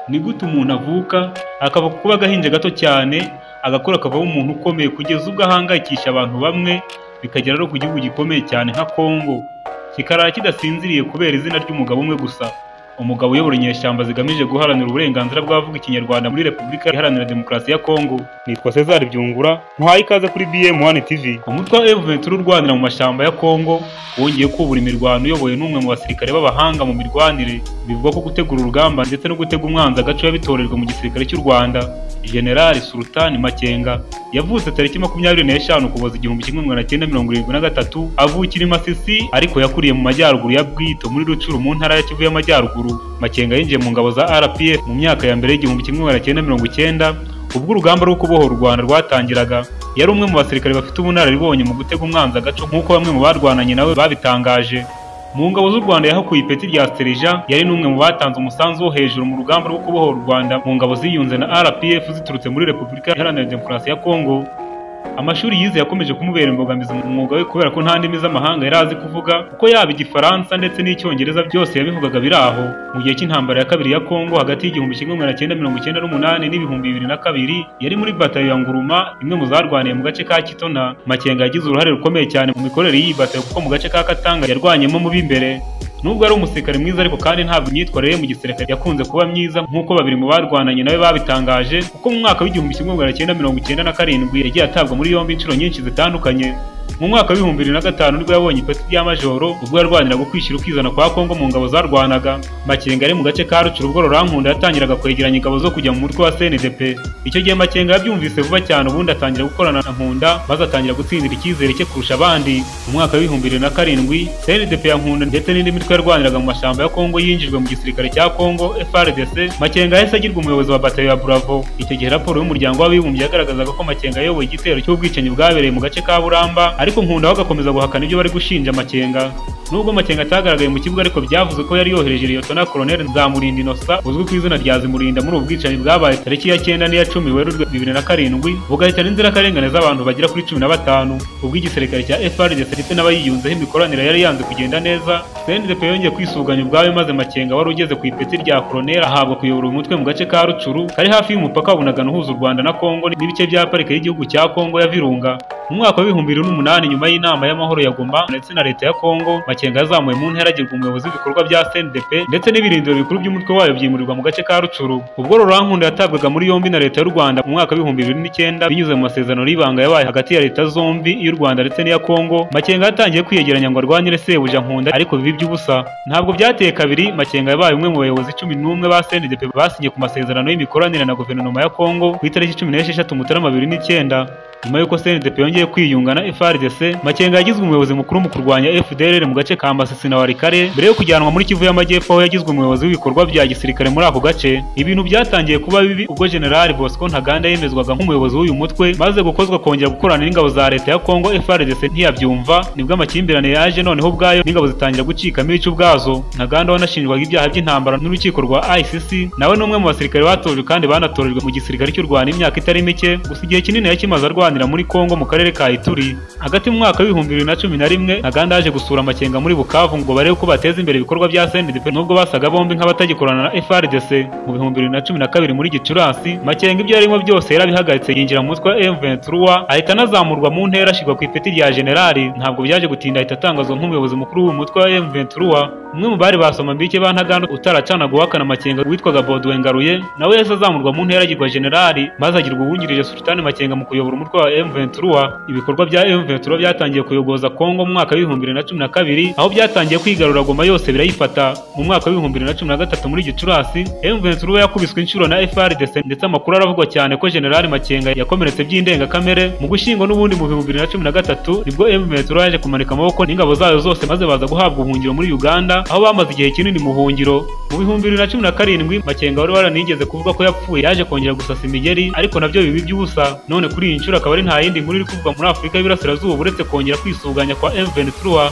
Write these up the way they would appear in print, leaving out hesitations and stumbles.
Ni gute umuntu avuka akava kuba agahinja gato cyane agakura akavamo umuntu ukomeye kugeza ubwo ahangayikisha abantu bamwe, bikagera no ku gihugu gikomeye cyane nka Kongo kikarara kidasinziriye kubera izina ry'umugabo umwe gusa, umugabo uyobora inyeshyamba zigamije guharanira uburenganzira bw'abavuga Ikinyarwanda muri Repubulika Iharanira Demokarasi ya Kongo. Nitwa César Byungura, ntuhaye ikaze kuri BM1 TV. Umutwe wa M23 urwanira mu mashyamba ya Kongo wongeye kubura imirwano uyobowe n'umwe mu basirikare b'abahanga mu mirwanire, bivugwa ko gutegura urugamba ndetse no gutega umwanzi agace yabitorejwe mu gisirikare cy'u Rwanda. General Sultan Makenga yavutse tariki 25 Ukuboza 1973, avukira i Masisi ariko yakuriye mu majyaruguru ya Bwito muri Rucuru mu ntara ya Kivu y'Amajyaruguru. Makenga yinjiye mu ngabo za RPF mu myaka ya mbere y'1990 ubwo urugamba rwo kubohora u Rwanda rwatangiraga. Yari umwe mu basirikare bafite ubunararibonye mu gutega umwanzi agaco nk'uko bamwe mu barwananye nawe babitangaje. Mu ngabo z'u Rwanda yahakuye ipeti rya Serija, yari n'umwe mu batanze umusanzu wo hejuru mu rugamba rwo kubohora u Rwanda mu ngabo ziyunze na RPF ziturutse muri Repubulika Iharanira Demokarasi ya Kongo. Amashuri yize yakomeje kumubera imbogamizi mu mwuga we kubera ko nta ndimi z'amahanga yari azi kuvuga, kuko yaba Igifaransa ndetse n'Icyongereza byose yabivugaga biri aho. Mu gihe cy'intambara ya kabiri ya Kongo hagati y'1998 n'ibihumbi 2002 yari muri batayo ya Nguruma, imwe mu zarwaniye mu gace ka Kitona. Makenga yagize uruhare rukomeye cyane mu mikorere y'iyi batayo kuko mu gace ka Katanga yarwanyemo mu b'imbere. Nubwo ari umusirikare mwiza ariko kandi ntabwo imyitwarire ye mu gisirikare yakunze kuba myiza nk'uko babiri mu barwananye nawe babitangaje, kuko mu mwaka w'1997 yagiye atabwa muri yombi inshuro nyinshi zitandukanye. Mu mwaka w'2005 nibwo yabonye ipeti rya majoro ubwo yarwaniraga ukwishyira ukizana kwa Kongo mu ngabo zarwanaga. Makenga ari mu gace ka Rucuru ubwo Laurent Nkunda yatangiraga kwegeranya ingabo zo kujya mu mutwe wa CNDP. Icyo gihe Makenga yabyumvise vuba cyane, ubundi atangira gukorana na Nkunda maze atangira gutsindira icyizere cye kurusha abandi. Mu mwaka w'2007 CNDP ya Nkunda ndetse n'indi mitwe yarwaniraga mu mashyamba ya Kongo yinjijwe mu gisirikare cya Kongo FARDC. Makenga yahise agirwa umuyobozi wa batayo ya Bravo. Icyo gihe raporo y'umuryango w'abibumbye yagaragazaga ko Makenga yayoboye igitero cy'ubwicanyi bwabereye mu gace ka Buramba, ariko Nkunda we agakomeza guhakana ibyo bari gushinja Makenga. Nubwo Makenga atagaragaye mu kibuga ariko byavuze ko yari yohereje Liyetona Colonel Nzamurinda Innocent uzwi ku izina rya Zimurinda muri ubu bwicanyi bwabaye tariki ya 9 n'iya 10 Werurwe 2007, bugahitana inzirakarengane z'abantu bagera kuri 15. Ubwo igisirikare cya FARDC ndetse n'abayiyunzeho imikoranire yari yanze kugenda neza, CNDP yongeye kwisuganya ubwayo maze Makenga wari ugeze ku ipeti rya Colonel ahabwa kuyobora umutwe mu gace ka Rucuru kari hafi y'umupaka wa Bunagana uhuza u Rwanda na Kongo n'ibice bya parike y'igihugu cya Kongo ya Virunga. Mu mwaka w'2008 nyuma y'inama y'amahoro ya Goma ndetse na leta ya Kongo, Makenga yazamuwe mu ntera agirwa umuyobozi w'ibikorwa bya CNDP ndetse n'ibirindiro bikuru by'umutwe wayo byimurirwa mu gace ka Rucuru. Ubwo Laurent Nkunda yatabwaga muri yombi na leta y'u Rwanda mu mwaka w'2009 binyuze mu masezerano y'ibanga yabaye hagati ya leta zombi y'u Rwanda ndetse n'iya Kongo, Makenga yatangiye kwiyegeranya ngo arwanyire sebuja Nkunda ariko bibi by'ubusa. Ntabwo byateye kabiri, Makenga yabaye umwe mu bayobozi 11 ba CNDP basinye ku masezerano y'imikoranire na guverinoma ya Kongo ku itariki 16 Mutarama 2009. Nyuma y'uko CNDP yongeye kwiyunga na FARDC, Makenga yagizwe umuyobozi mukuru mu kurwanya FDLR mu gace ka Masisi na Walikale mbere yo kujyanwa muri Kivu y'Amajyepfo aho yagizwe umuyobozi w'ibikorwa bya gisirikare muri ako gace. Ibintu byatangiye kuba bibi ubwo General Bosco Ntaganda yemezwaga nk'umuyobozi w'uyu mutwe, maze gukozwa kongera gukorana n'ingabo za leta ya Kongo FARDC ntiyabyumva. Nibwo amakimbirane yaje noneho ubwayo n'ingabo zitangira gucikamo ibice ubwazo. Ntaganda wanashinjwaga ibyaha by'intambara n'urukiko rwa ICC, nawe ni umwe mu basirikare batojwe kandi banatorejwe mu gisirikare cy'u Rwanda imyaka itari mike, gusa igihe kinini yakimaze arwanira muri Kongo mu karere ka Ituri. Hagati mu mwaka w'2011 Ntaganda yaje gusura Makenga muri Bukavu ngo barebe uko bateza imbere ibikorwa bya CNDP nubwo basaga bombi nk'abatagikorana na FARDC. Mu 2012 muri Gicurasi, Makenga ibyo yarimo byose yarabihagaritse yinjira mu mutwe wa M23 ahita anazamurwa mu ntera ashyirwa ku ipeti rya generali. Ntabwo byaje gutinda ahita atangazwa nk'umuyobozi mukuru w'uyu mutwe wa M23. Umwe mu bari basoma mbike ba Ntaganda utaracana guhakana Makenga witwaga Baudouin Ngaruye nawe yahise azamurwa mu ntera agirwa generali maze agirwa uwungirije Sultan Makenga mu kuyobora umutwe wa M23. Ibikorwa bya M23 byatangiye kuyogoza Kongo mu mwaka w'2012 aho byatangiye kwigarura Goma yose birayifata. Mu mwaka w'2013 muri Gicurasi, M23 yakubiswe inshuro na FARDC ndetse amakuru aravugwa cyane ko General Makenga yakomeretse by'indengakamere. Mu gushyingo n'ubundi mu 2013 nibwo M23 yaje kumanika amaboko n'ingabo zayo zose maze baza guhabwa ubuhungiro muri Uganda aho bamaze igihe kinini mu buhungiro. Mu 2017 Makenga wari waranigeze kuvuga ko yapfuye yaje kongera gusasa imigeri ariko nabyo bibi by'ubusa. None kuri iyi nshuro akaba ari nta yindi nkuru iri kuvugwa muri Afurika y'Iburasirazuba uretse kongera kwisuganya kwa M23.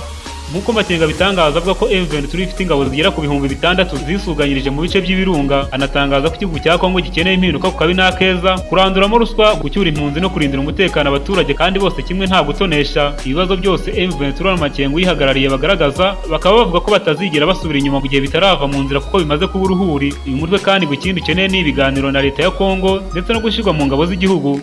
Nk'uko Makenga bitangaza, avuga ko M23 ifite ingabo zigera ku 6000 zisuganyirije mu bice by'ibirunga. Anatangaza ko igihugu cya Kongo gikeneye impinduka ku kabi n'akeza, kuranduramo ruswa, gucyura impunzi no kurindira umutekano abaturage kandi bose kimwe nta gutonesha. Ibibazo byose M23 na Makenga uyihagarariye bagaragaza, bakaba bavuga ko batazigera basubira inyuma mu gihe bitarava mu nzira kuko bimaze kuba uruhuri. Uyu mutwe kandi ngo ikindi ukeneye ni ibiganiro na leta ya Kongo ndetse no gushyirwa mu ngabo z'igihugu.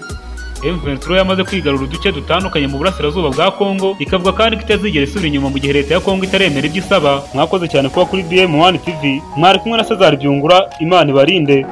M23 yamaze kwigarura uduce dutandukanye mu burasirazuba bwa Kongo, ikavuga kandi ko itazigera isubira inyuma mu gihe leta ya Kongo itaremera ibyo isaba. Mwakoze cyane kuba kuri BM1 TV, mwari kumwe na Cesar Byungura, Imana ibarinde.